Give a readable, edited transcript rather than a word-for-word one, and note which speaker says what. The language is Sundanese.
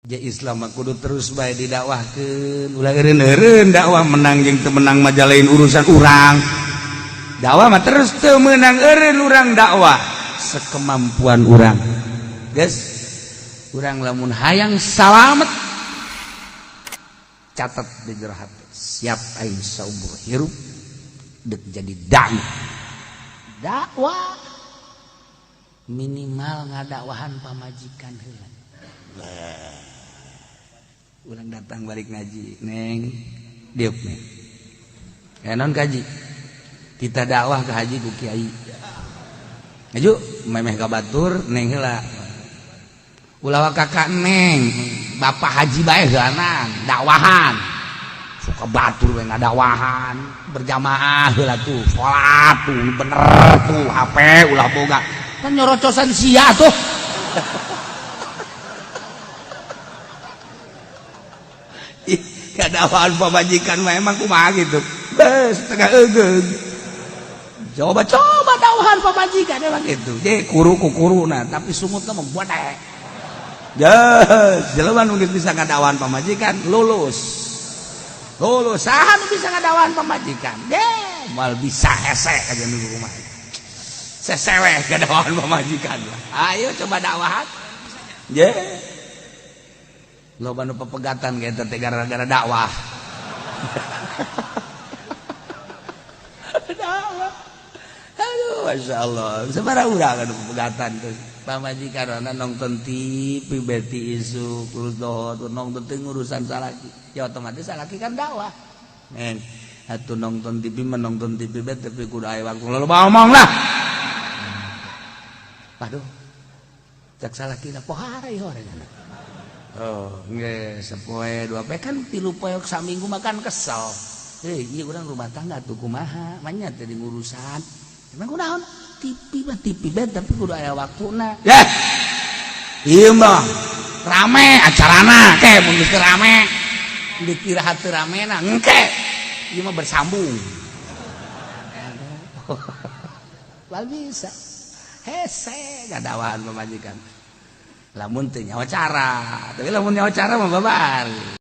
Speaker 1: Ja Islam mah kudu terus bae didakwahkeun, ulah eureun-eureun dakwah menang jeung teu menang mah lain urusan urang. Dakwah mah terus teu meunang eureun urang dakwah sekemampuan urang. Geus, urang lamun hayang salamet catat di jero hati, siap aing saumur hirup dek jadi dai. Dakwah minimal ngadakwahan pamajikan heula. Urang datang balik ngaji, neng diuk neng. Non kaji. Kita dakwah ke haji ku kiai. Ngaju memeh ka batur neng heula. Ulah kakak neng, bapak haji bae heulanan, dakwahan. Suka batur we ngadakwahan, berjamaah heula tuh, salat tuh bener tuh, HP ulah boga. Kan nyorocosan sia tuh. Kadakwaan pamajikan mah emang kumaha gitu. Setengah eugeung. Coba-coba dakwahan pamajikan emang gitu. Je kuru ku kuruna tapi sungutna mah buat. Ya, jelema nu geus bisa ngadakwahan pamajikan lulus. Lulus saha nu bisa ngadakwahan pamajikan? Ge, moal bisa hese aja nu rumah. Seseweh kadakwahan pamajikan. Ayo coba dakwahan. Je. Loba nu pepegatan ge teh gara-gara dakwah. Dakwah. Aduh, Masya Allah. Sabaraha urang anu pepegatan tuh. Pamajikan nonton TV beti isuk terus doh nonton teh urusan salaki. Ya otomatis salaki kan dakwah. Neng, atuh nonton TV menonton TV bet tapi kudu aya waktu loba omong lah. Waduh. Cak salaki na pohara ieu horengan. Oh, nggih, sepoe dua poe kan tilu poe saminggu makan kesel. Ieu urang rumah tangga tuh kumaha, manya teh ngurusan. Emang kunaon? TV mah TV bet tapi kudu aya waktuna. Yah. Ieu mah rame acarana ke mun geus rame. Dikira hati ramena engke. Ieu mah bersambung. Wal bisa. Hese gadawahan pamajikan. Lamun teu nyawa cara, tapi lamun nyawa cara mah babar.